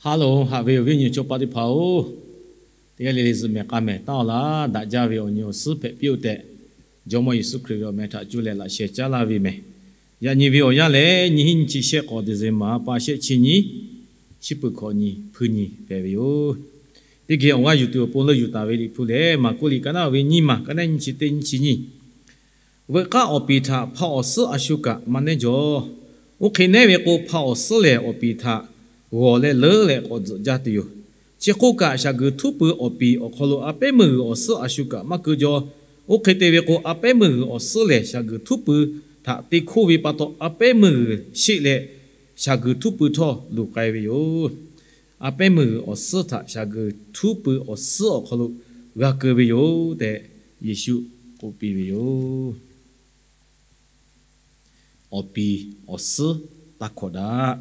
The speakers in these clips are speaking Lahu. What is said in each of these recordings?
Ha loˬ, haꞈ ve awˬ viˉ awˬ nyi chaw paˆ teˇ hpaˍ-oˬ, teˇ g'aˇ le le zuhꞈ mehˍ k'a mehˍ taˉ-aw laˇ. Daꞈ jaˇ ve awˬ nyi awˬ suhˉ hpehꞈ piˇ-oˆ tehꞈ, Jawˇmawˇ Yeˍsuˆ Hkriꞈ ve awˬ meh htaꞈ cuˇ leh laꞈ sheh caˉ laˇ ve mehˍ. Yaꞈ nyi ve awˬ yanˇ lehˬ, nyiˇ hinˉ nyiˇ chi shehˆ k'awꞈ December pa shehˆ chi nyiˇ, chi peuˬ hkawꞈ nyi hpuiˇ nyi hpehꞈ ve yoˬ. Teˇ geh awˬ g'aˇ yuˬ tuˬ awˬ pon leuˇ yuˬ taˍ ve Liꞈ hpu lehˬ, Maˍkuˆ liꞈ ka naˆ ve nyiˇ maˬ, ka naˆ nyiˇ chi teˇ nyiˇ chi nyiˇ. Veuꞈ k'aˉ awˬ piˍ htaꞈ hpa awˬ suhˉ a shu kaꞈ maˇ nehˉ jaw. Oˇ hk'e nehˉ ve k'o, hpa awˬ suhˉ lehˬ awˬ piˍ htaꞈ g'awˬ leh leuˉ leh k'awꞈ tzuhꞈ jaˇ tuˬ yoˬ. Chi hk'oˆ kaꞈ, shaˍ guiˬ htuˉ pui awˬ piˍ awˬ hk'aw lo a pehˉ meuˇ g'uiˬ awˬ suhˉ a shu kaꞈ maˇ keu jaw. Oˇ hk'e te ve k'o, a pehˉ meuˇ g'uiˬ awˬ suhˉ lehˬ shaˍ guiˬ htuˉ pui htaꞈ te hkoˇ ve pa taw, a pehˉ meuˇ g'uiˬ sheˆ leh shaˍ guiˬ htuˉ pui htawˇ luˬ k'ai ve yoˬ. A pehˉ meuˇ g'uiˬ awˬ suhˉ htaꞈ shaˍ guiˬ htuˉ pui awˬ suhˉ awˬ hk'aw lo g'a keu ve yoˬ tehꞈ, Yeˍsuˆ k'oˆ piˇ ve yoˬ. Awˬ piˍ awˬ suhˉ taˇ hkawꞈ daꞈ.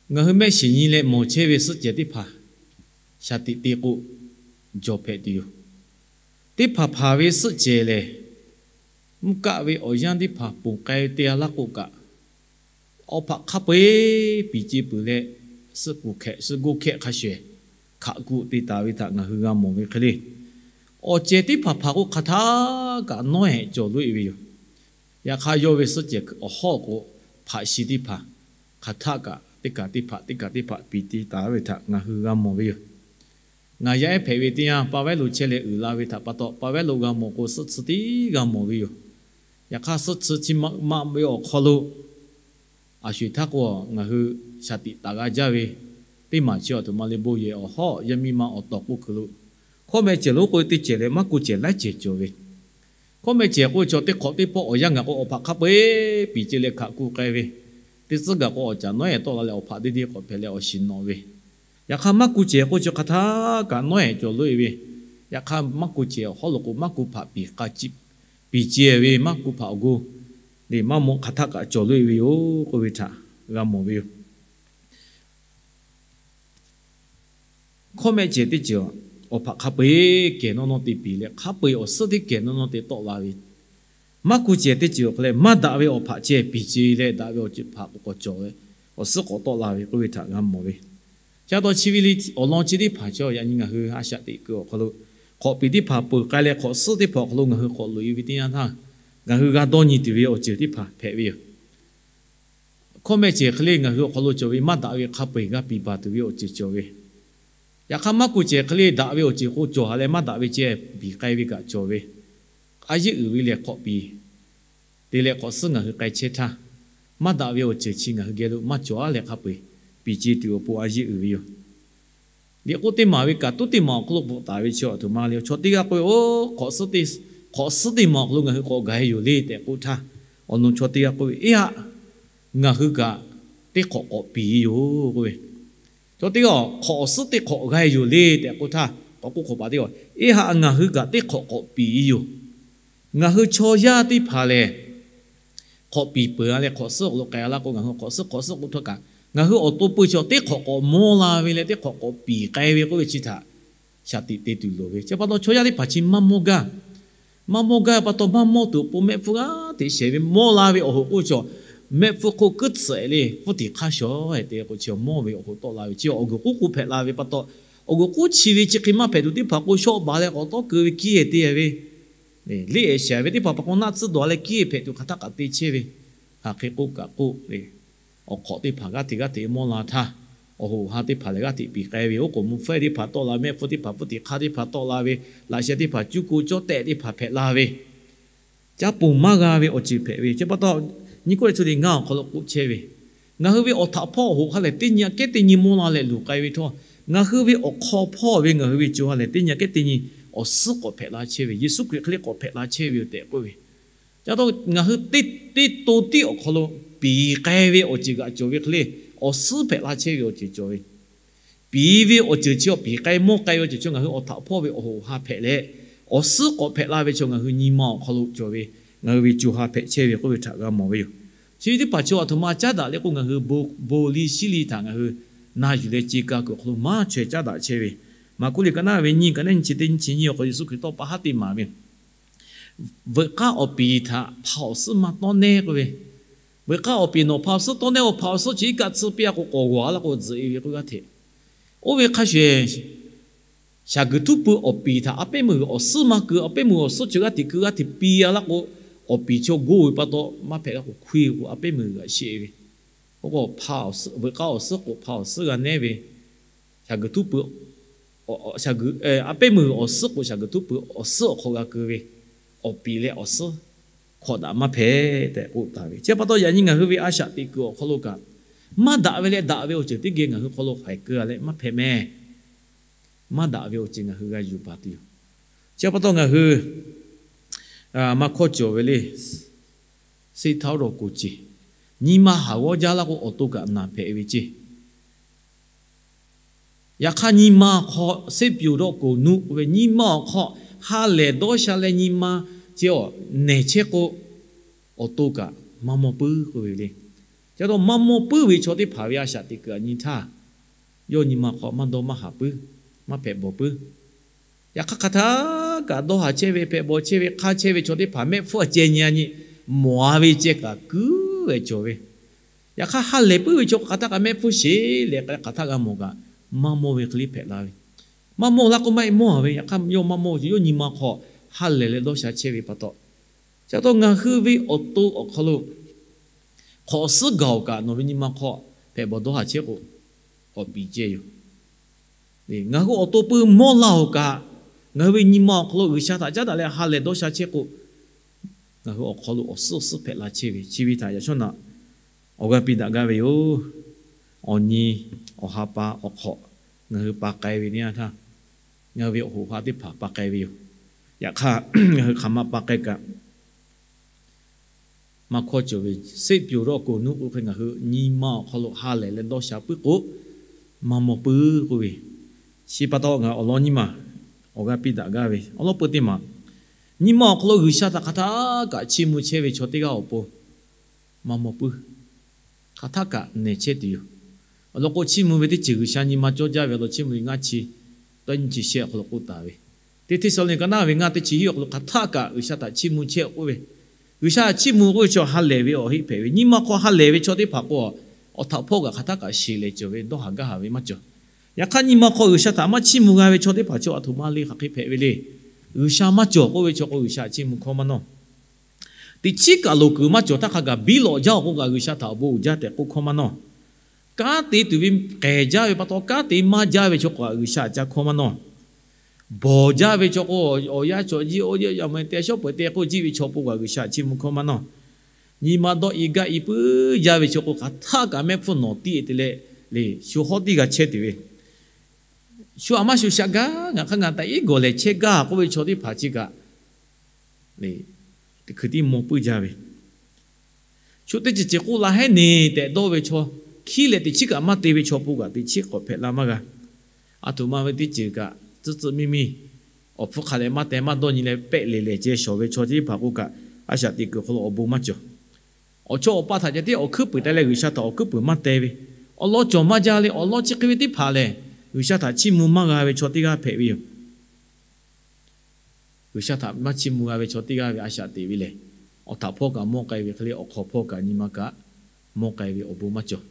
Ngaˬ hui mehˆ shiˍ nyi leh mawˬ chehˇ ve suhˆ cehˬ teˇ hpaˍ shaˍ tiꞈ te k'o, jawˬ hpehꞈ tuˬ yoˬ. Teˇ hpaˍ hpaˍ ve suhˆ cehˬ lehˬ, mvuhˇ kaˆ ve awˬ yanˇ teˇ hpaˍ ponˬ k'ai te-a laˇ k'o kaꞈ, awˬ hpaꞈ hk'a peu-eˬ piˍ ce peuˬ leh, suhˆ kuˬ hkehꞈ suhˆ goˇ hkehˆ hk'a shuˍ hkaꞈ kuꞈ te taˍ ve htaꞈ ngaˬ hui g'a mawˬ ve hk'e le. Awˬ cehˬ teˇ hpaˍ hpaˍ k'o, hk'aˬ htaˆ kaꞈ nawˉ-ehˍ cawˬ loꞈ-e ve yoˬ. Yaꞈ hk'aˇ, yawˇ ve suhˆ cehˬ awˬ hawˉ k'o, hpaꞈ shi teˇ hpaˍ hk'aˬ htaˆ kaꞈ teˇ kaˬ teˇ hpaˍ teˇ kaˬ teˇ hpaˍ piˍ te taˍ ve htaꞈ ngaˬ hui g'a mawˬ ve yoˬ. Ngaˬ yaˇ ehˉ hpehꞈ ve teˇ yanˇ, pa vehˉ lo chehˇ leh uiˍ la ve htaꞈ pa taw, pa vehˉ lo g'a mawˬ k'o, suhˆ tsuhˇ tiˉ g'a mawˬ ve yoˬ. Yaꞈ hk'aˇ, suhˆ tsuhˇ chi maꞈ ve awˬ hk'aw lo a sho-eˬ htaˇ k'o, ngaˬ hui shaˍ tiꞈ taˍ g'a jaˇ ve teˇ maˬ chi awˬ htoꞈ ma le, bon yehˬ awˬ hawˉ yaˇ miˇ ma awˬ tawˍ k'oˆ kuiˬ lo, hkawˇ meh cehˬ lo k'oˆ ve teˇ cehˬ leh maˇ kuˬ cehˬ laiˉ cehˬ cawˬ ve. Hkawˇ meh cehˬ k'oˆ ve chaw teˇ hk'awꞈ teˇ pawˆ awˬ yanˇ gaˬ k'o, awˬ hpaꞈ hk'a peu-eˬ piˍ ce leh hkaꞈ kuꞈ k'ai ve, teˇ tcuhˉ gaˬ k'o awˬ caˍ nawˉ-ehˍ tawˆ la leh awˬ hpaꞈ deˇ deˇ k'awꞈ hpehꞈ leh awˬ shiˍ nawꞈ ve. Yaꞈ hk'aˇ, maˇ kuˬ cehˬ k'oˆ ve chaw hk'aˬ htaˆ kaꞈ nawˉ-ehˍ cawˬ loꞈ-e ve. Yaꞈ hk'aˇ, maˇ kuˬ cehˬ awˬ hawˉ lo k'o, maˇ kuˬ hpaꞈ piˍ k'a ciˆ piˍ ce ve, maˇ kuˬ hpaꞈ awˬ go le maˇ mawˬ hk'aˬ htaˆ kaꞈ cawˬ loꞈ-e ve yoˬ k'oˆ ve htaꞈ g'a mawˬ ve yoˬ. Hkawˇ meh cehˬ teˇ ceuˬ, awˬ hpaꞈ hk'a peu-eˬ kehˬ nawˇ nawˇ te piˍ leh, hk'a peu-eˬ awˬ suhˉ teˇ kehˬ nawˇ nawˇ te tawˆ la ve. Maˇ kuˬ cehˬ teˇ ceuˬ awˬ hk'aw leh, maˇ daꞈ ve awˬ hpaꞈ ceh piˍ ce leh daꞈ ve awˬ ceuˬ hpaꞈ k'awꞈ cawˬ leh, awˬ suhˉ k'awꞈ tawˆ la ve k'oˆ ve htaꞈ g'a mawˬ ve. Chi pa taw chi ve le, awˬ lawn chi teˇ hpaˍ chaw yaꞈ nyi ngaˬ hui a shaꞈ teꞈ kuiˬ awˬ hk'aw lo, hk'awꞈ piˍ teˇ hpaˍ peuˬ k'ai leh hk'awꞈ suhˉ teˇ hpaˍ awˬ hk'aw lo ngaˬ hui k'awꞈ loꞈ-e ve teˇ yanˇ htaˇ, ngaˬ hui g'a dawˇ nyi tuˬ ve awˬ ceuˬ teˇ hpaˍ hpehꞈ ve yoˬ. Hkawˇ meh cehˬ hk'e le ngaˬ hui awˬ hk'aw lo cawˬ ve maˇ daꞈ ve hk'a peu-eˬ g'a piˍ baˬ tuˬ ve awˬ ceuˬ cawˬ ve. Yaꞈ hk'aˇ, maˇ kuˬ cehˬ hk'e le daꞈ ve awˬ ceuˬ k'o cawˬ-a leh, maˇ daꞈ ve ceh piˍ k'ai ve kaꞈ cawˬ ve. A yeˇ uiˍ ve lehˬ hk'awꞈ piˍ te leh hk'awꞈ suhˉ ngaˬ hui k'ai chehˇ htaˇ, maˇ daꞈ ve awˬ ceuˬ chi ngaˬ hui geh lo maˇ cawˬ-a leh hk'a peu-eˬ piˍ ce tuˬ awˬ pon a yeˇ uiˍ ve yoˬ. Liꞈ k'oˆ teˇ maˬ ve kaꞈ tuˉ teˇ maˬ awˬ hk'aw lo bvuhꞈ taˍ ve chi awˬ htoꞈ ma le, chaw teˇ g'aˇ k'oˆ ve, Oˬ, hk'awꞈ suhˉ teˇ maˬ awˬ hk'aw lo ngaˬ hui k'awꞈ gaˬ-e yoˬ le tehꞈ k'oˆ htaˇ, awˬ nu chaw teˇ g'aˇ k'oˆ ve, Eˇ haꞈ, ngaˬ hui kaꞈ teˇ hk'awꞈ k'awꞈ piˍ yoˬ k'oˆ ve. Chaw teˇ g'aˇ, Hk'awꞈ suhˉ teˇ hk'awꞈ g'a-e yoˬ le tehꞈ k'oˆ htaˇ, k'awꞈ k'oˆ hk'awꞈ paˍ teˇ g'aˇ, Eˇ haꞈ, ngaˬ hui kaꞈ teˇ hk'awꞈ k'awꞈ piˍ yoˬ. Ngaˬ hui chaw yaˇ teˇ hpaˍ lehˬ, hk'awꞈ piˍ peuˬ-a leh hk'awꞈ suhˉ awˬ hk'aw lo k'ai-a laˇ k'o, ngaˬ hui hk'awꞈ suhˉ hk'awꞈ suhˉ k'oˆ htawˇ kaꞈ, ngaˬ hui awˬ to peu chi teˇ hk'awꞈ k'awꞈ mawˇ la ve leh teˇ hk'awꞈ k'awꞈ piˍ k'ai ve k'oˆ ve chi htaꞈ shaˍ tiꞈ te tuˬ loˍ ve. Chi pa taw chaw yaˇ teˇ hpaˍ chi maˇ mawˇ gaˇ. Maˇ mawˇ gaˇ pa taw, maˇ mawˇ tuˬ awˬ pon mehˆ hpfuhˇ g'aˇ hteꞈ shehˍ ve mawˇ la ve awˬ hoꞈ k'oˆ ve chaw, mehˆ hpfuhˇ hk'oˆ kuiˉ tsuhꞈ-e le pfuhˇ tiˍ hk'aˇ shawˍ-e te k'o, chi mawˇ ve awˬ hoꞈ tawˆ la ve. Chi awˬ guiˬ k'oˉ k'o hpehꞈ la ve pa taw, awˬ guiˬ k'oˉ chi ve chi hk'e maˇ hpehꞈ tuˬ teˇ hpaˍ k'o, shawˆ baˬ leh k'awꞈ tawˉ keu ve kiˇ-e te-e ve, leˇ-e shehˍ ve teˇ hpaˍ pa k'o, naˆ tsuhˇ dawˬ leh kiˇ-e hpehꞈ tuˬ hk'aˬ htaˆ kaꞈ te chehˇ ve. Hk'aˬ hk'e k'oˆ kaꞈ k'oˆ le, awˬ hk'awꞈ teˇ hpaˍ g'aˇ hteꞈ g'aˇ hteꞈ mawˇ la htaˇ, awˬ hoꞈ ha teˇ hpaˍ lehˬ g'aˇ hteꞈ piˍ k'ai ve, oˉ k'oˍ mvuh faiˇ teˇ hpaˍ tawˆ la, mehˆ hpfuhˇ teˇ hpaˍ pfuhˇ tiˍ hk'aˇ teˇ hpaˍ tawˆ la ve, laꞈ sheh teˇ hpaˍ cuˇ ko cawˇ tehˆ teˇ hpaˍ hpehꞈ la ve, caˇ ponˬ maˇ g'a ve awˬ ceuˬ hpehꞈ ve. Chi pa taw, nyi k'oˆ leh co le ngaˇ awˬ hk'aw lo k'oˆ chehˇ ve, ngaˬ hui ve awˬ htaꞈ hpawˇ awˬ hoꞈ ha lehˬ teˇ nyi aꞈ kehˉ teˇ nyi mawˇ la leh luˬ k'ai ve htawˇ, ngaˬ hui ve awˬ hk'aw hpawˇ ve ngaˬ hui ve co ha lehˬ teˇ nyi aꞈ kehˉ teˇ nyi awˬ suhˉ k'awꞈ hpehꞈ la chehˇ ve, Yeˍsuˆ Hkriꞈ hk'e le k'awꞈ hpehꞈ la chehˇ ve yoˬ tehꞈ k'oˆ ve. Ca taw ngaˬ hui teˇ, teˇ to tiˉ awˬ hk'aw lo piˍ k'ai ve awˬ ceuˬ kaꞈ cawˬ ve hk'e le, awˬ suhˉ hpehꞈ la chehˇ ve awˬ ceuˬ cawˬ ve. Piˍ ve awˬ ceuˬ chi awˬ piˍ k'ai mawˇ k'ai ve awˬ ceuˬ chi ngaˬ hui awˬ htaꞈ hpawˇ ve awˬ hoꞈ ha hpehꞈ leh, awˬ suhˉ k'awꞈ hpehꞈ la ve chaw ngaˬ hui nyi ma awˬ hk'aw lo cawˬ ve, ngaˬ hui ve co ha hpehꞈ chehˇ ve k'oˆ ve htaꞈ g'a mawˬ ve yoˬ. Chi ve teˇ hpaˍ chi aˬ htoꞈ ma caˉ daꞈ leh k'o, ngaˬ hui bon, bon liˇ shiˉ liˇ htaꞈ ngaˬ hui na yuˬ leh ce ka kuiˬ awˬ hk'aw lo maˇ chaweh caˉ daꞈ chehˇ ve. Maˍkuˆ liꞈ ka naˆ ve nyiˇ, ka naˆ nyiˇ chi teˇ nyiˇ chi nyiˇ awˬ hk'aw Yeˍsuˆ Hkriꞈ tawˇ pa haˉ teˇ maˍ ve, Veuꞈ k'aˉ awˬ piˍ htaꞈ hpa awˬ suhˉ maˇ tawˆ nehˉ k'oˆ ve, Veuꞈ k'aˇ awˬ piˍ nawˬ hpaˍ awˬ suhˉ tawˇ nehˇ awˬ hpaˍ awˬ suhˉ chi iˉ kaˆ tsuhˇ piˇ-a k'o k'awꞈ g'awˬ-a laˇ k'o tzuhꞈ-e ve k'oˆ g'aˇ hteꞈ. Oˇ ve hk'a shuˍ shaˍ guiˬ htuˉ pui awˬ piˍ htaꞈ a pehˉ meuˇ g'uiˬ awˬ suhˉ maˇ keu, a pehˉ meuˇ awˬ suhˉ cawˬ g'aˇ hteꞈ keu g'aˇ hteꞈ piˇ-a laˇ k'o, awˬ piˍ chaw goˇ ve pa taw maˇ hpehꞈ laˇ k'o hkui k'o a pehˉ meuˇ g'uiˬ a sheˆ ve. Oˇ k'o hpaˍ awˬ suhˉ, veuꞈ k'aˇ awˬ suhˉ k'o hpaˍ awˬ suhˉ g'a nehˇ ve, shaˍ guiˬ htuˉ pui, a pehˉ meuˇ awˬ suhˉ k'o shaˍ guiˬ htuˉ pui awˬ suhˉ awˬ hk'aw g'a keu ve, awˬ piˍ leh awˬ suhˉ hkawꞈ daꞈ maˇ hpehꞈ tehꞈ k'oˆ taˍ ve. Chi pa taw yaꞈ nyi ngaˬ hui ve a shaꞈ teꞈ kuiˬ awˬ hk'aw lo kaꞈ, maˇ daꞈ ve leh daꞈ ve awˬ ceuˬ teˇ geh ngaˬ hui hk'aw lo haiˬ keu-a leh maˇ hpehꞈ meh. Maˇ daꞈ ve awˬ ceuˬ ngaˬ hui g'a yuˬ baˬ tuˬ yoˬ. Chi pa taw ngaˬ hui maˇ hkawˇ cawˬ ve le, seˆ htaˇ rawˬ koˬ ceˬ, nyi ma haˍ g'awˇ jaˇ laˇ k'o awˬ to kaꞈ naˬ hpehꞈ ve ceˇ. Yaꞈ hk'aˇ nyi ma awˬ hk'aw seˆ pyuˬ rawˆ koˬ nuˆ k'oˆ ve nyi ma awˬ hk'aw ha lehˬ dawˇ sha leh nyi ma chi awˬ nehˬ chehˇ k'o, awˬ to kaꞈ maˇ mawˇ puiˉ k'oˆ ve le. Chi pa taw maˇ mawˇ puiˉ ve chaw teˇ hpaˍ ve a shaꞈ teꞈ kuiˬ aꞈ nyi htaˇ, yawˇ nyi ma hk'aw maˇ dawˇ maˇ haˍ puiˉ, maˇ hpehꞈ bawˬ puiˉ. Yaꞈ hk'aˇ hk'aˬ htaˇ kaꞈ dawˇ haˍ chehˇ ve, hpehꞈ bawˬ chehˇ ve, hk'aˇ chehˇ ve chaw teˇ hpaˍ mehˆ hpfuhˇ a ceh nyi-a nyi, mawˬ-a ve ceh kaꞈ kuiˉ ve cawˬ ve. Yaꞈ hk'aˇ ha lehˬ puiˉ ve chaw hk'aˬ htaˇ kaꞈ mehˆ hpfuhˇ sheˍ leh hk'aˬ htaˇ g'a mawˬ kaꞈ, maˇ mawˇ ve hk'e le hpehꞈ la ve. Maˇ mawˇ laˇ k'oˆ maˇ heˆ, mawˇ-a ve. Yaꞈ hk'aˇ yawˇ maˇ mawˇ ve, yawˇ nyi ma hk'aw ha lehˬ leh dawˇ sha chehˇ ve pa taw, chi pa taw ngaˬ hui ve awˬ to awˬ hk'aw lo hk'awꞈ suhˉ gaˬ-oˬ kaꞈ nawˬ ve nyi ma hk'aw hpehꞈ bawˬ dawˇ haˍ chehˇ k'o, awˬ piˍ ceh yoˬ. Ngaˬ hui awˬ to pui mawˇ la-oˬ kaꞈ, ngaˬ hui ve nyi ma awˬ hk'aw lo G'uiˬsha htaꞈ caˉ daꞈ leh ha lehˬ dawˇ sha chehˇ k'o, ngaˬ hui awˬ hk'aw lo awˬ suhˉ awˬ suhˉ hpehꞈ la chehˇ ve chi ve htaꞈ yaꞈ shawˉ naꞈ awˬ g'aˇ piˇ daꞈ gaˇ ve yoˬ. Awˬ nyi, awˬ ha pa awˬ hk'awꞈ ngaˬ hui pa k'ai ve teˇ yanˇ htaˇ, ngaˬ hui ve awˬ hoꞈ ha teˇ hpaˍ pa k'ai ve yoˬ. Yaꞈ hk'aˇ, ngaˬ hui hk'aˬ ma pa k'ai kaꞈ, maˇ hkawˇ cawˬ ve seˆ pyuˬ rawˆ koˬ nuˆ k'oˆ hk'e ngaˬ hui nyi ma awˬ hk'aw lo ha lehˬ leh dawˇ sha puiˉ k'o, maˇ mawˇ puiˉ k'oˆ ve. Chi pa taw ngaˬ awˬ lawn nyiˇ maˬ awˬ g'aˇ piˇ daꞈ gaˇ ve awˬ lawn peuˬ teˇ maˬ, nyi ma awˬ hk'aw lo G'uiˬsha htaꞈ hk'aˬ htaˇ kaꞈ chiˇ mvuh chehˇ ve chaw teˇ g'aˇ awˬ pon maˇ mawˇ puiˉ. Hk'aˬ htaˇ kaꞈ nehˬ chehˇ tuˬ yoˬ. Awˬ lawn k'o, chiˇ mvuh ve teˇ ceuˬ G'uiˬsha nyi ma cawˇ jaˇ ve awˬ lawn chiˇ mvuh ve ngaˇ chi tawˇ nyiˇ chi shehˆ awˬ hk'aw lo k'oˆ taˍ ve, teˇ Hteˇsaˍlawˇniˆ ka naˇ ve ngaˇ teˇ chi hiˆ awˬ hk'aw lo hk'aˬ htaˇ kaꞈ G'uiˬsha htaꞈ chiˇ mvuh chehˇ k'oˆ ve, G'uiˬsha htaꞈ chiˇ mvuh k'oˆ ve chaw ha lehˬ ve awˬ heˆ hpehꞈ ve. Nyi ma hk'aw ha lehˬ ve chaw teˇ hpaˍ k'o, awˬ htaꞈ hpawˇ kaꞈ hk'aˬ htaˇ kaꞈ shiˍ lehˬ cawˬ ve, dawˇ haˍ gaˇ haˍ ve maˇ cawˬ. Yaꞈ hk'aˇ, nyi ma hk'aw G'uiˬsha htaꞈ maˇ chiˇ mvuh g'a ve chaw teˇ hpaˍ chaw aˬ htoꞈ ma le hk'aˬ hk'e hpehꞈ ve le. G'uiˬsha maˇ cawˬ k'oˆ ve chaw k'o, G'uiˬsha htaꞈ chiˇ mvuh hkawˇ maˇ nawˇ. Teꞈ chiˉ kaꞈ loˍ kuiˬ maˇ cawˬ htaˇ hk'a gaˬ biˇ lawꞈ jaˇ-oˬ k'oˆ kaꞈ, G'uiˬsha htaꞈ awˬ bon uiˍ jaˇ tehꞈ k'oˆ hkawˇ maˇ nawˇ. Kanˉ te tuˬ ve k'ehˬ jaˇ ve pa taw, kanˉ te maˇ jaˇ ve chaw k'o, G'uiˬsha htaꞈ ca hkawˇ maˇ nawˇ. Bawˬ jaˇ ve chaw k'o, awˬ yanˇ cawˬ jiˇ oˇ yaˇ yaꞈ ma te shawˉ peuˬ te k'oˆ jiˇ ve chaw pon kaꞈ, G'uiˬsha htaꞈ chiˇ mvuh hkawˇ maˇ nawˇ. Nyi ma dawˇ i gaˇ i puiˉ jaˇ ve chaw k'o, hk'aˬ htaˇ kaꞈ mehˆ hpfuhˇ nawˬ tiˇ te leh, le, shu hawˉ tiˇ g'a chehˇ tuˬ ve, shu aꞈ maˇ shu shaꞈ gaˇ, ngaˬ hk'aˇ ngaˬ taꞈ iˉ gawˬ lehˬ chehˇ gaˇ k'oˆ ve chaw teˇ hpaˍ chi kaꞈ, teˇ hkui tiˉ mawˇ puiˉ jaˇ ve, shu teˇ ceuˬ ceuˬ k'oˆ la hehˉ neˬ tehꞈ dawˇ ve chaw, hkiˉ leh teꞈ chiˉ kaꞈ maˇ te ve chaw pon kaꞈ, teꞈ chiˉ k'awꞈ hpehꞈ la maˇ g'a. Aˬ htoꞈ ma ve teˇ ceuˬ kaꞈ tcuhˉ tcuhˉ miˇ miˇ, awˬ hpfuhˇ hk'a dehꞈ maˇ teh maˇ dawˇ nyi leh pehˆ lehˬ lehˬ ceh shawˍ ve chaw teˇ hpaˍ k'o kaꞈ, a shaꞈ teꞈ kuiˬ hk'aw lo awˬ bon maˇ cawˬ. Awˬ chawˇ awˬ pa htaꞈ ca tiˉ awˬ hkuiˉ puiˍ te leh G'uiˬsha htaꞈ awˬ hkuiˉ puiˍ maˇ te ve, awˬ lawn cawˬ maˇ jaˇ le. Awˬ lawn chi hk'e ve teˇ hpaˍ lehˬ, G'uiˬsha htaꞈ chiˇ mvuh maˇ g'a ve chaw teˇ g'aˇ hpehꞈ ve yoˬ. G'uiˬsha htaꞈ maˇ chiˇ mvuh g'a ve chaw teˇ g'aˇ ve a shaꞈ teꞈ ve lehˬ, awˬ htaꞈ hpawˇ kaꞈ mawˇ k'ai ve hk'e le, awˬ hk'awꞈ hpawˇ kaꞈ nyi ma kaꞈ mawˇ k'ai ve awˬ bon maˇ cawˬ.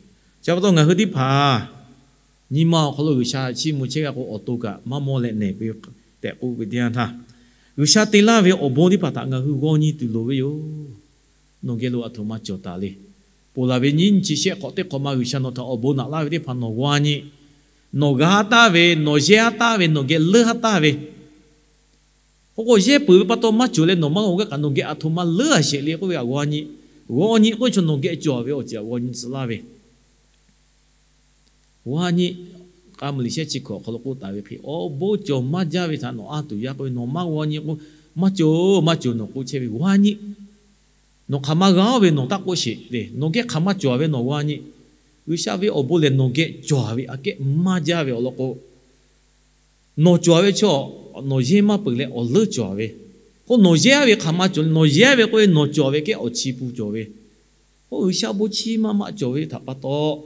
Chi pa taw ngaˬ hui teˇ hpaˍ nyi ma awˬ hk'aw lo G'uiˬsha chiˇ mvuh chehˇ g'a k'o, awˬ to kaꞈ maˇ mawˇ leh nehˬ ve tehꞈ k'oˆ ve teˇ yanˇ htaˇ, G'uiˬsha te laˇ ve awˬ bon teˇ hpaˍ htaꞈ ngaˬ hui g'aw nyi tuˬ loˍ ve yoˬ. Nawˬ geh lo aˬ htoꞈ ma cawˬ taˍ le. Ponˬ laˬ ve nyiˇ nyi chi shehˆ hk'awꞈ teˇ hk'awꞈ ma G'uiˬsha nawˬ htaꞈ awˬ bon naꞈ laˇ ve teˇ hpaˍ nawˬ g'aw nyi. Nawˬ g'a taˍ ve, nawˬ yehˇ taˍ ve, nawˬ geh leuˉ taˍ ve, k'oˆ k'o yehˇ peuˬ ve pa taw maˇ cawˬ leh nawˬ maˇ g'a g'a kaꞈ, nawˬ geh aˬ htoꞈ ma leuˉ a sheˍ le k'oˆ ve htaꞈ g'aw nyi. G'aw nyi k'oˆ ve chaw nawˬ geh cawˬ ve awˬ ceuˬ htaꞈ g'aw nyi tcuh laˇ ve, g'aw nyi. K'a muiˬ liꞈ shehˆ chi hkawꞈ awˬ hk'aw lo k'oˆ taˍ ve hk'e, awˬ bon cawˬ maˇ jaˇ ve htaꞈ nawˬ a tuˬ yaˇ k'oˆ ve, nawˬ maˇ g'aw nyi k'o, maˇ cawˬ maˇ cawˬ nawˬ k'oˆ chehˇ ve g'aw nyi. Nawˬ hk'aˬ ma g'a-oˬ ve nawˬ taˇ k'oˆ sheˍ le. Nawˬ geh hk'aˬ ma cawˬ ve nawˬ g'aw nyi. G'uiˬsha ve awˬ bon lehˬ nawˬ geh cawˬ ve aꞈ kehˉ maˇ jaˇ ve awˬ lawn k'o, nawˬ cawˬ ve chaw, nawˬ yehˇ maˇ peuˬ leh awˬ leuˉ cawˬ ve, k'o nawˬ yehˇ ve hk'aˬ ma cawˬ le. Nawˬ yehˇ ve k'oˆ ve nawˬ cawˬ ve kehˉ awˬ chi pun cawˬ ve, k'o G'uiˬsha bon chi maˇ maˇ cawˬ ve htaꞈ pa taw,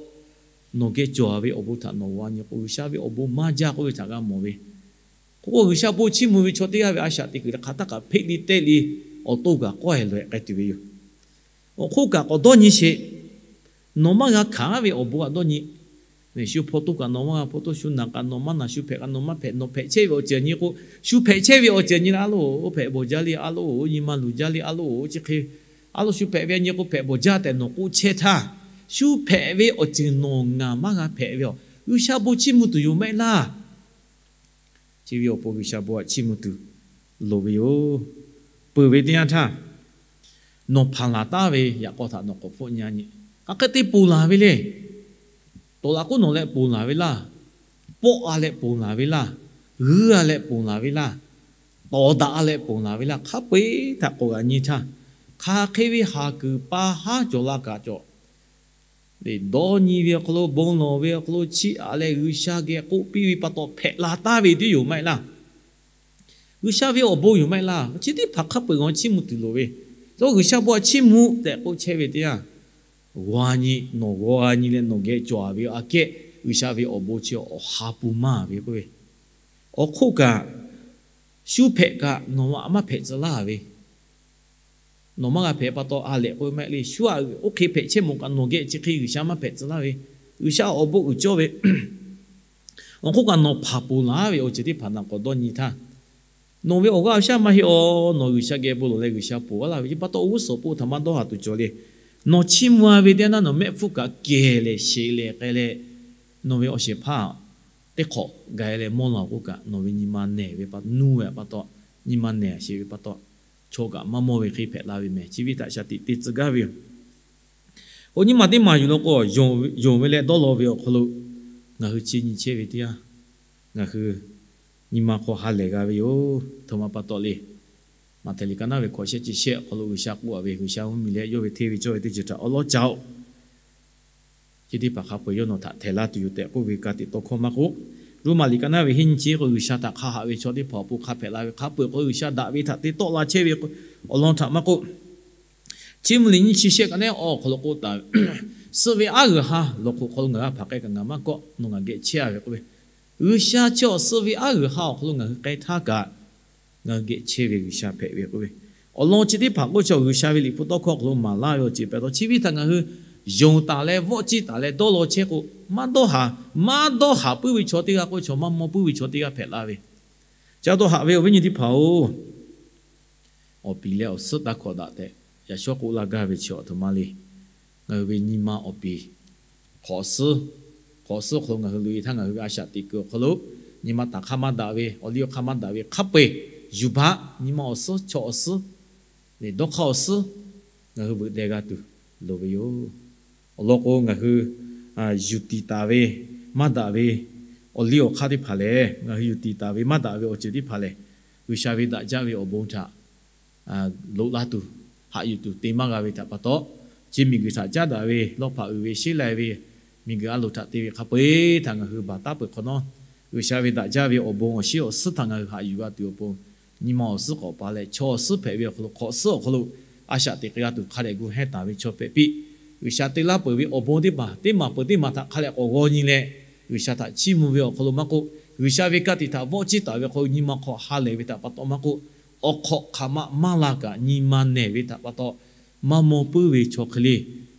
nawˬ geh cawˬ ve awˬ bon htaꞈ nawˬ g'aw nyi k'o, G'uiˬsha ve awˬ bon maˇ jaˇ k'oˆ ve htaꞈ g'a mawˬ ve. K'o k'o G'uiˬsha bon chiˇ mvuh ve chaw teˇ g'aˇ ve a shaꞈ teꞈ kuiˬ leh hk'aˬ htaˇ kaꞈ hpeˆ liˇ tehˆ liˇ awˬ to kaꞈ k'awehˬ loꞈ-ehˍ k'ai tuˬ ve yoˬ. Awˬ hk'oˆ kaꞈ k'awꞈ dawˇ nyi sheˍ. Nawˬ maˇ g'a hkanˍ ve awˬ bon kaꞈ dawˇ nyi. Shu hpaw toˇ kaꞈ nawˬ maˇ g'a hpaw toˇ, shu naˬ kaꞈ nawˬ maˇ naˬ, shu hpehꞈ kaꞈ nawˬ maˇ hpehꞈ, nawˬ hpehꞈ chehˇ ve awˬ ceuˬ nyi k'o, shu hpehꞈ chehˇ ve awˬ ceuˬ nyi leh, a loˉ, oˇ hpehꞈ bawˬ jaˇ le, a loˉ, oˇ nyi ma luˬ jaˇ le, a loˉ, oˇ chi hk'e, a loˉ, shu hpehꞈ ve nyi k'o hpehꞈ bawˬ jaˇ tehꞈ nawˬ k'oˆ chehˇ htaˇ, shu hpehꞈ ve awˬ ceuˬ nawˬ ngaˬ maˇ g'a hpehꞈ ve awˬ, G'uiˬsha bon chiˇ mvuh tuˬ yoˬ maˇ heˆ laˇ. Chi ve awˬ pon G'uiˬsha bon htaꞈ chiˇ mvuh tuˬ loˍ ve yoˬ. Peuˬ ve teˇ yanˇ htaˇ, nawˬ hpanˍ laˬ taˉ ve yaꞈ k'aw htaꞈ nawˬ k'awꞈ hpfuhˆ nyi nyi. Hk'aˬ hk'e te ponˬ laˬ ve le. Tawˍ laꞈ k'oˆ nawˬ leh ponˬ laˬ ve laˇ. Pawˆ a leh ponˬ laˬ ve laˇ. G'uiˇ a leh ponˬ laˬ ve laˇ. Tawˍ daꞈ a leh ponˬ laˬ ve laˇ. Hk'a peu-eˬ htaꞈ k'awꞈ g'aꞈ nyi htaˇ, hk'aˬ hk'e ve haˍ kuiˬ pa haˉ cawˬ la kaꞈ cawˬ, dawˇ nyi ve awˬ hk'aw lo, bon lawˬ ve awˬ hk'aw lo chiˇ aꞈ leh G'uiˬsha geh k'oˆ piˇ ve pa taw hpehꞈ la taˉ ve teˇ yoˬ maˇ heˆ laˇ. G'uiˬsha ve awˬ bon yoˬ maˇ heˆ laˇ. Chi teˇ hpaˍ hk'a peu-eˬ g'aw chiˇ mvuh tuˬ loˍ ve, G'uiˬsha bon htaꞈ chiˇ mvuh tehꞈ k'oˆ chehˇ ve teˇ yanˇ, g'aw nyi, nawˬ g'aw g'a nyi leh nawˬ geh cawˬ ve aꞈ kehˉ G'uiˬsha ve awˬ bon chi awˬ ha pun maˇ ve k'oˆ ve. Awˬ hk'oˆ kaꞈ, shu hpehꞈ kaꞈ nawˬ aꞈ maˇ hpehꞈ tcuh laˇ ve, nawˬ maˇ g'a hpehꞈ pa taw a lehꞈ k'oˆ ve maˇ heˆ le. Shu aꞈ oˇ hk'e hpehꞈ chehˇ mawˬ kaꞈ nawˬ geh chi hk'e G'uiˬsha maˇ hpehꞈ tcuh laˇ ve, G'uiˬsha awˬ bon uiˍ cawˇ ve, awˬ hk'oˆ kaꞈ nawˬ hpanˍ ponˬ laˬ ve awˬ ceuˬ teˇ hpaˍ htaꞈ k'awꞈ dawˇ nyi htaˇ, nawˬ ve awˬ g'aˇ awˬ shaˉ maˇ heˆ aw, nawˬ G'uiˬsha geh bon lawˬ leh G'uiˬsha ponˬ laˇ ve pa taw, awˬ g'uˇ suhˍ awˬ pon htaꞈ maˇ dawˇ haˍ tuˬ cawˬ le. Nawˬ chiˇ mvuh a ve teˇ yanˇ nawˬ mehˆ hpfuhˇ kaꞈ kehˬ leh sheˍ leh k'ai leh, nawˬ ve awˬ shehˍ hpaˇ teˇ hk'awꞈ gaˬ leh mawˇ la k'oˆ kaꞈ, nawˬ ve nyi ma nehˬ ve pa nuˇ ve pa taw, nyi ma nehˬ sheˍ ve pa taw, chaw kaꞈ maˇ mawˇ ve hk'e hpehꞈ la ve mehˬ. Chi ve htaꞈ shaˍ tiꞈ te tcuh gaˇ ve yoˬ. K'o nyi ma teˇ maˬ yuˬ law k'o, yonˍ ve leh dawˇ law ve awˬ hk'aw lo ngaˬ hui chi nyi chehˇ ve teˇ yanˇ, ngaˬ hui nyi ma hk'aw ha lehˬ g'a ve yoˬ. Htoꞈ ma pa taw le. Maꞈhtehˍ liꞈ ka naˉ ve hkawꞈ shehˆ chi shehˆ awˬ hk'aw lo G'uiˬsha k'oˆ a ve, G'uiˬsha mvuhˇmiˬ leh yawˇ ve hteˇ ve cawˇ ve teˇ ceuˬ htaꞈ awˉ lawˉ ca-oˆ. Chi teˇ hpaˍ hk'a peu-eˬ yawˇ nawˬ htaꞈ htehˍ laˇ tuˬ yoˬ tehꞈ k'oˆ ve ka tiꞈ tawˇ hkawˇ maˇ k'oˆ, Roˉmaꞈ liꞈ ka naˉ ve hiˉ nyi chi k'o, G'uiˬsha htaꞈ hk'a haꞈ ve chaw teˇ hpaˍ awˬ pon hk'a hpehꞈ la ve hk'a peu-eˬ k'o, G'uiˬsha daꞈ ve htaꞈ te tawˆ la chehˇ ve awˬ lawn htaꞈ maˇ k'oˆ, Chiˇ mvuh liꞈ nyiˇ chi shehˆ ka naˉ awˬ hk'aw lo k'oˆ taˍ ve, suh ve aˉ g'uiˬ ha lawˬ hk'oꞈ hk'aw lo ngaˬ g'a hpanˍ k'ai kaꞈ ngaˬ maˇ kawˆ, nawˬ ngaˬ geh chehˇ a ve k'oˆ ve, G'uiˬsha chi awˬ suh ve aˉ g'uiˬ ha awˬ hk'aw lo ngaˬ hui k'ai htaˇ kaꞈ, ngaˬ hui geh chehˇ ve G'uiˬsha hpehꞈ ve k'oˆ ve, awˬ lawn chi teˇ hpaˍ k'oˆ chi G'uiˬsha ve liꞈ hpu tawˇ hkawˇ awˬ hk'aw lo maˍ laˇ ve awˬ ceuˬ pa taw, chi ve htaꞈ ngaˬ hui yonˍ taˍ leh vawˆ ciˇ taˍ leh dawˇ law chehˇ k'o, maˇ dawˇ haˍ, maˇ dawˇ haˍ puiˉ ve chaw teˇ g'aˇ k'oˆ chaw maˇ mawˇ puiˉ ve chaw teˇ g'aˇ hpehꞈ la ve, ca dawˇ haꞈ ve awˬ viˉ nyi teˇ hpaˍ-oˬ, awˬ piˍ leh awˬ suhˉ taˇ hkawꞈ daꞈ tehꞈ yaꞈ shawˉ k'oˆ laˇ gaˇ ve chi awˬ htoꞈ ma le. Ngaˬ hui ve nyi ma awˬ piˍ, hk'awꞈ suhˉ, hk'awꞈ suhˉ awˬ hk'aw lo ngaˬ hui loꞈ-e htaˇ ngaˬ hui ve a shaꞈ teꞈ kuiˬ awˬ hk'aw lo, nyi ma taˍ hk'aˇ maˇ daꞈ ve, awˬ liˇ awˬ hk'aˇ maˇ daꞈ ve hk'a peu-eˬ yuˬ baˆ, nyi ma awˬ suhˉ chaw awˬ suhˉ, leh dawˇ hk'aˇ awˬ suhˉ ngaˬ hui veuꞈ deh g'a tuˬ loˍ ve yoˬ. Awˬ lawn k'o, ngaˬ hui yuˬ tiˍ taˍ ve maˇ daꞈ ve awˬ liˇ awˬ hk'aˇ teˇ hpaˍ lehˬ, ngaˬ hui yuˬ tiˍ taˍ ve maˇ daꞈ ve awˬ ceuˬ teˇ hpaˍ lehˬ, G'uiˬsha ve daꞈ jaˇ ve awˬ bon htaꞈ loꞈ la tuˬ, haꞈ yuˬ tuˬ te maˇ g'a ve htaꞈ pa taw, chi miˬguiˬ htaꞈ caˉ daꞈ ve, lawˇ hpaꞈ uiˍ ve sheˉ lai ve, miˬguiˬ a loˍ htaꞈ te ve hk'a peu-eˬ htaꞈ ngaˬ hui baˬ taˉ peuˬ hk'awꞈ nawˉ, G'uiˬsha ve daꞈ jaˇ ve awˬ bon awˬ shinˉ awˬ suhˉ htaꞈ ngaˬ hui haꞈ yuˬ g'a tuˬ awˬ pon, nyi ma awˬ suhˉ k'awꞈ pa leh chaw awˬ suhˉ hpehꞈ ve awˬ hk'aw lo, hk'awꞈ suhˉ awˬ hk'aw lo a shaꞈ teꞈ k'ai g'a tuˬ hk'a dehꞈ gu hehnˇ taˍ ve chaw hpehꞈ piˇ. G'uiˬsha te laˇ peuˬ ve awˬ bon teˇ maˬ teˇ maˬ peuˬ teˇ maˬ htaꞈ hk'a dehꞈ k'awꞈ g'aw nyi leh, G'uiˬsha htaꞈ chiˇ mvuh ve awˬ hk'aw lo maˇ k'oˆ, G'uiˬsha ve ka tiꞈ htaꞈ vawˆ ciˇ taˍ ve hk'aw lo nyi ma hk'aw ha lehˬ ve htaꞈ pa taw maˇ k'oˆ, awˬ hk'awꞈ hk'aˬ ma maˇ la kaꞈ nyi ma nehˬ ve htaꞈ pa taw, maˇ mawˇ puiˉ ve chaw hk'e le,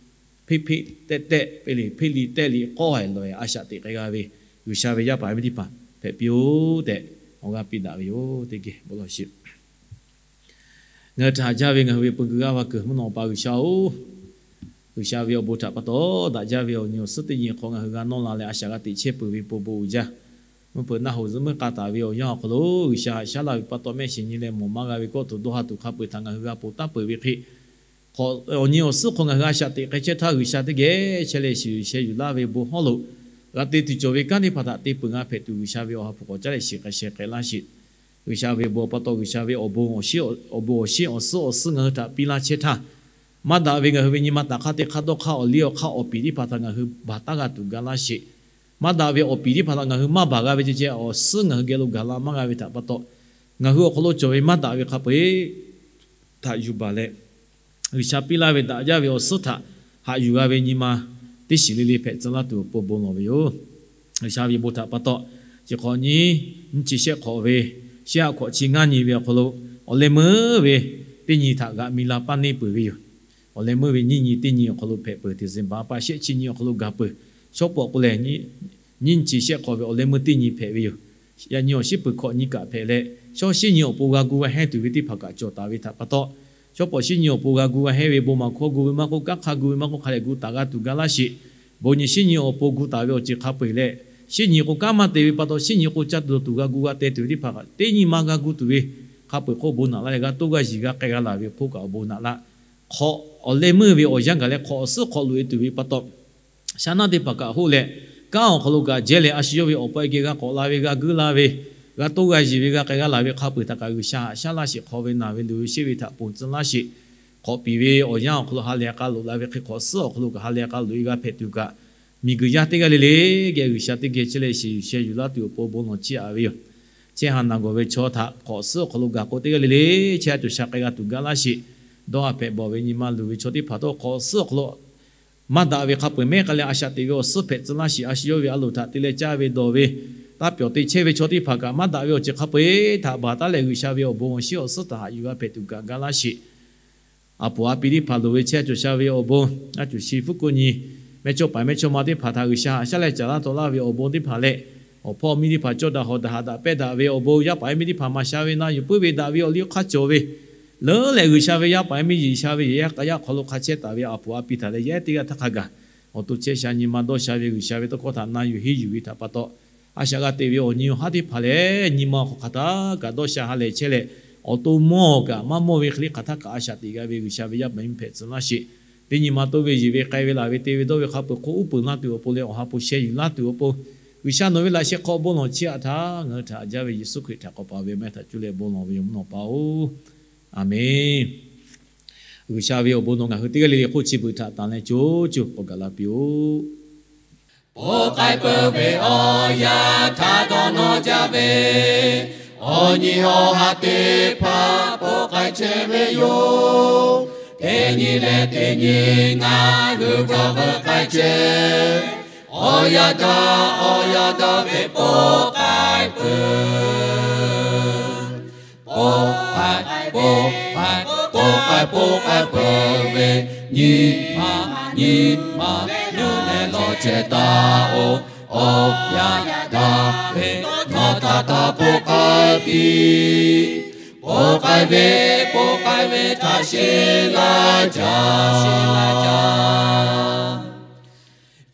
hpeˆ hpeˆ tehˆ tehˆ, hpeˆ liꞈ hpeˆ liꞈ tehˆ liꞈ k'awˇ a loꞈ-e a shaꞈ teꞈ k'ai g'a ve, G'uiˬsha ve yaˇ paˍ yaˇ miˇ teˇ hpaˍ hpehꞈ piˇ-oˆ tehꞈ awˬ g'aˇ piˇ daꞈ ve yoˬ. Teˇ geh bon lawˬ sheˍ. Ngaˬ hui htaꞈ haꞈ jaˇ ve ngaˬ hui ve peu kuiˬ g'aˇ va kuiˬ mvuhˇ naw pa G'uiˬsha-oˬ, G'uiˬsha ve awˬ bon htaꞈ pa taw daꞈ jaˇ ve awˬ nyi awˬ suhˉ teˇ nyi hk'aw ngaˬ hui g'a nawˇ la leh a shaꞈ g'a teꞈ chehˇ peuˬ ve pon bon uiˍ jaˇ. Mvuhˇ hpeuꞈ naˆ hoꞈ zuhꞈ meuˇ k'a taˍ ve awˬ yanˇ awˬ hk'aw lo G'uiˬsha haꞈ shaˉ laˇ ve pa taw mehˆ shiˍ nyi leh mawˬ maˇ g'a ve kawˆ tuˬ dawˇ ha tuˬ hk'a peu-eˬ htaꞈ ngaˬ hui g'a ponˬ taˉ peuˬ ve hk'e, awˬ nyi awˬ suhˉ hk'aw ngaˬ hui a shaꞈ teꞈ k'ai chehˇ htaˇ G'uiˬsha teˇ geh chehˇ leh shiˍ yuˬ sheh yuˬ laˇ ve bon hawˉ lo g'a te tuˬ cawˬ ve kanˉ teˇ hpaˍ htaꞈ te peuˬ g'a hpehꞈ tuˬ G'uiˬsha ve awˬ ha hpu k'awꞈ caˉ leh shiˍ k'ai sheh k'ai laˇ sheˍ. G'uiˬsha ve bon pa taw G'uiˬsha ve awˬ bon awˬ shinˉ awˬ suhˉ awˬ suhˉ ngaˬ hui htaꞈ piˇ laˇ chehˇ htaˇ, maˇ daꞈ ve ngaˬ hui ve nyi ma taˍ hk'aˇ teˇ hk'aˇ dawˇ hk'aˇ awˬ liˇ awˬ hk'aˇ awˬ piˍ teˇ hpaˍ htaꞈ ngaˬ hui baˬ taˉ g'a tuˬ ga laˇ sheˍ. Maˇ daꞈ ve awˬ piˍ teˇ hpaˍ htaꞈ ngaˬ hui maˇ baˬ g'a ve ceh ceh awˬ suhˉ ngaˬ hui geh lo gaˬ la maˇ g'a ve htaꞈ pa taw, ngaˬ hui awˬ hk'aw lo cawˬ ve maˇ daꞈ ve hk'a peu-eˬ htaꞈ yuˬ baˬ leh, G'uiˬsha piˇ laˇ ve daꞈ jaˇ ve awˬ suhˉ htaꞈ haꞈ yuˬ g'a ve nyi ma teˇ shiˍ le le hpehꞈ tcuh laˇ tuˬ awˬ pon bon lawˬ ve yoˬ. G'uiˬsha ve bon htaꞈ pa taw, chi hk'awꞈ nyi nyiˇ chi shehˆ hk'awꞈ ve, shehˆ haꞈ hkawꞈ chi ngaˇ nyi ve awˬ hk'aw lo, awˬ leh meuˇ ve teˇ nyi htaꞈ g'aꞈ mi la paˇ neˇ peuˬ ve yoˬ. awˬ leh meuˇ ve nyiˇ nyi teˇ nyi awˬ hk'aw lo hpehꞈ peuˬ. December ha pa shehˆ chi nyi awˬ hk'aw lo gaˬ peuˬ. Shawˉ pawˍ k'o lehˬ, nyiˇ nyi chi shehˆ hk'awꞈ ve awˬ leh meuˇ teˇ nyi hpehꞈ ve yoˬ. Yaꞈ nyi awˬ shiˉ peuˬ hkawꞈ nyi kaꞈ hpehꞈ leh, shawˉ shiˉ nyi awˬ pon g'a gu g'a hehnˇ tuˬ ve teˇ hpaˍ kaꞈ cawˬ taˍ ve htaꞈ pa taw, shawˉ pawˍ shiˉ nyi awˬ pon g'a gu g'a hehnˇ ve bon maˍ hkawˇ gu ve maˇ k'oˆ, kanˉ hk'a gu ve maˇ k'oˆ, hk'a leh gu taˍ g'a tuˬ gaˇ laˇ sheˍ. Bon nyi shiˉ nyi awˬ pon gu taˍ ve awˬ ceuˬ hk'a peu-eˬ leh, shiˉ nyi k'o kanˉ maˇ te ve pa taw, shiˉ nyi k'o ca tuˬ dawˬ tuˬ g'a gu g'a teh tuˬ ve teˇ hpaˍ kaꞈ teˇ nyi ma g'a gu tuˬ ve hk'a peu-eˬ hk'oˆ bon naꞈ laˇ leh, g'a toˇ g'a yiˬ g'a k'ai g'a laˬ ve hk'oˆ kaꞈ awˬ bon naꞈ laˇ. Hk'awꞈ awˬ leh meuˇ ve awˬ yanˇ gaˬ leh hk'awꞈ awˬ suhˉ hk'awꞈ loꞈ-e tuˬ ve pa taw, shaˉ naˉ teˇ hpaˍ kaꞈ hoˆ leh, kanˉ awˬ hk'aw lo kaꞈ jehˇ leh a shu yawˇ ve awˬ pa e geh g'a k'awꞈ la ve, g'a guiˇ la ve, g'a toˇ g'a yiˬ ve, g'a k'ai g'a laˬ ve hk'a peu-eˬ htaꞈ kaꞈ G'uiˬsha haꞈ shaˉ laˇ sheˍ. Hk'aw ve naˬ ve luˬ ve sheˆ ve htaꞈ ponˬ tcuh laˇ sheˍ. Hk'awꞈ piˍ ve awˬ yanˇ awˬ hk'aw lo ha lehˬ k'a loꞈ la ve hk'e, hk'awꞈ suhˉ awˬ hk'aw lo kaꞈ ha lehˬ k'a loꞈ-e g'a hpehꞈ tuˬ kaꞈ, miˬguiˬ yaˇ teˇ g'aˇ le le geh G'uiˬsha teˇ geh chehˇ leh shiˍ yuˬ sheh yuˬ laˇ tuˬ awˬ pon bon lawˬ chiˇ aꞈ ve yoˬ. Chehˇ ha naˬ gawˬ ve chaw htaꞈ hk'awꞈ suhˉ awˬ hk'aw lo gaˬ k'o teˇ g'aˇ le le chehˇ a cawˬ sha k'ai g'a tuˬ gaˇ laˇ sheˍ. Dawˇ ha hpehꞈ bawˬ ve nyi ma luˬ ve chaw teˇ hpaˍ htawˇ hk'awꞈ suhˉ awˬ hk'aw lo maˇ daꞈ ve hk'a peu-eˬ mehˉ k'ai leh a shaꞈ teꞈ ve awˬ suhˉ hpehꞈ tcuh laˇ sheˍ. A shu yawˇ ve a loˍ htaꞈ te leh caˇ ve dawˬ ve, taˇ pyawˬ te chehˇ ve chaw teˇ hpaˍ kaꞈ maˇ daꞈ ve awˬ ceuˬ hk'a peu-eˬ htaꞈ baˬ taˉ leh G'uiˬsha ve awˬ bon awˬ shinˉ awˬ suhˉ htaꞈ haꞈ yuˬ g'a hpehꞈ tuˬ kaꞈ gaˇ laˇ sheˍ. A poˍ a pi teˇ hpaˍ loˍ ve chehˇ a cawˬ sha ve awˬ bon, a cawˬ shi hpu ko nyi, mehˇchawˇ paˍ mehˇchawˇma teˇ hpaˍ htaꞈ G'uiˬsha haꞈ shaˉ leh caˍ laˇ taw laˇ ve awˬ bon teˇ hpaˍ leh, awˬ hpawˇ miˇ teˇ hpaˍ cawˇ daꞈ hawˍ daꞈ haꞈ daꞈ pehˇ daꞈ ve awˬ bon, yaˇ paˍ yaˇ miˇ teˇ hpaˍ maˍ sha ve na yuˬ puiˉ ve daꞈ ve awˬ liˇ hk'aˇ cawˬ ve leuˉ leh G'uiˬsha ve yaˇ paˍ yaˇ miˇ yeˬ sha ve yehˬ yaˇ k'a yaˇ hk'aw lo hk'a chehˇ taˍ ve a poˍ a pi htaꞈ leh yehˉ teˇ g'aˇ htaˇ hk'a gaˬ awˬ to chehˇ sha nyi ma dawˇ sha ve G'uiˬsha ve tawˇ hkawˇ htaꞈ na yuˬ henˇ yuˬ ve htaꞈ pa taw, a shaꞈ g'a teꞈ ve awˬ nyi awˬ haˉ teˇ hpaˍ lehˬ, nyi ma hk'aw hk'aˬ htaˇ kaꞈ dawˇ sha ha lehˬ chehˇ leh, awˬ to mawˇ kaꞈ maˇ mawˇ ve hk'e le hk'aˬ htaˇ kaꞈ a shaꞈ teꞈ g'a ve G'uiˬsha ve yaˇ paˍ yaˇ miˇ hpehꞈ tcuh laˇ sheˍ. Teˇ nyi ma toˇ ve yeˬ ve k'ai ve laˬ ve te ve dawˇ ve hk'a peu-eˬ hk'oˆ uˉ peunˍ laˇ tuˬ awˬ pon leh awˬ ha hpu sheh yuˬ laˇ tuˬ awˬ pon, G'uiˬsha nawˬ ve laꞈ sheh hk'aw bon lawˬ chiˇ aꞈ htaˇ ngaˬ hui htaꞈ haꞈ jaˇ ve Yeˍsuˆ Hkriꞈ htaꞈ k'awꞈ paˍ ve maˇ htaꞈ cuˇ leh bon lawˬ ve yoˬ mvuhˇ naw pa-oˬ. Aˍmenˍ. G'uiˬsha ve awˬ bon nawˬ ngaˬ hui teˇ g'aˇ le le hk'oˆ chi beuꞈ htaꞈ tanˬ leh co co k'awꞈ gaˬ la piˇ-oˆ. Poˇ k'ai peuˬ ve awˬ yanˇ htaˇ dawˇ nawˇ jaˇ ve, awˬ nyi awˬ ha teˇ hpaˍ poˇ k'ai chehˇ ve yoˬ. Teˇ nyi leh teˇ nyi ngaˬ hui cawˬ veuˬ k'ai chehˇ. Awˬ yanˇ htaˇ awˬ yanˇ htaˇ ve poˇ k'ai peuˬ. Poˇ k'ai, poˇ k'ai, poˇ k'ai, poˇ k'ai peuˬ ve, nyi ma nyi ma leh lawˬ chehˇ taˍ-oˬ. Awˬ yanˇ htaˇ ve nawˬ taˇ taˇ poˇ k'ai piˇ. Poˇ k'ai ve, poˇ k'ai ve htaꞈ sheˍ laˇ jaˇ, sheˍ laˇ jaˇ.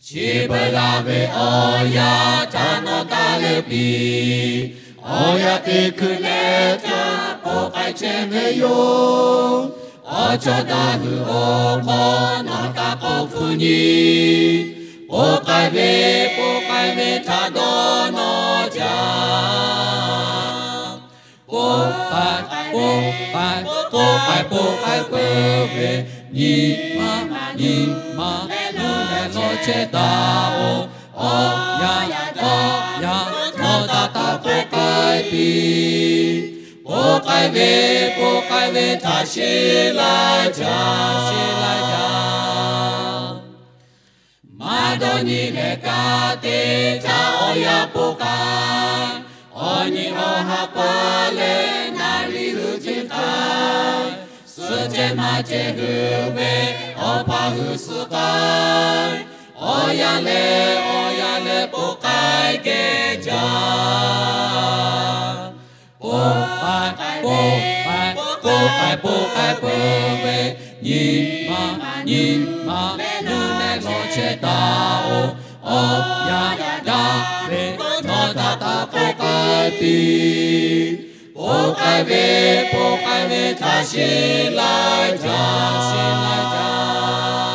Chi beuꞈ laˬ ve awˬ yanˇ htaˇ nawˬ taˇ leuˆ piˇ. Awˬ yanˇ teˇ hkui leh htaˇ poˇ k'ai chehˇ ve yoˬ. Awˬ chawˇ daˇ hui awˬ hk'aw nawˬ taˇ k'awꞈ hpu nyi. Poˇ k'ai ve, poˇ k'ai ve htaꞈ dawˇ nawˇ jaˇ. Poˇ k'ai, poˇ k'ai, poˇ k'ai, poˇ k'ai peuˬ ve, nyi ma nyi ma leh lawˬ chehˇ taˍ-oˬ. Awˬ yanˇ, awˬ yanˇ nawˬ taˇ taˇ poˇ k'ai piˇ. Poˇ k'ai ve, poˇ k'ai ve htaꞈ sheˍ laˇ jaˇ, sheˍ laˇ jaˇ. Maˇ dawˇ nyi leh ka te htaˇ awˬ yanˇ poˇ k'ai. Awˬ nyi awˬ ha pa leh naˍ riˍ hui ceh k'ai. Suhˆ ceh maˇ ceh hui ve awˬ pa hui suhˆ k'ai. Awˬ yanˇ leh awˬ yanˇ leh poˇ k'ai geh jaˇ. Poˇ k'ai, poˇ k'ai, poˇ k'ai, poˇ k'ai peuˬ ve, nyi ma nyi ma leh lawˬ chehˇ taˍ-oˬ. Awˬ yanˇ daꞈ ve nawˬ taˇ taˇ poˇ k'ai piˇ. Poˇ k'ai ve, poˇ k'ai ve htaꞈ sheˍ laˇ jaˇ, sheˍ laˇ jaˇ.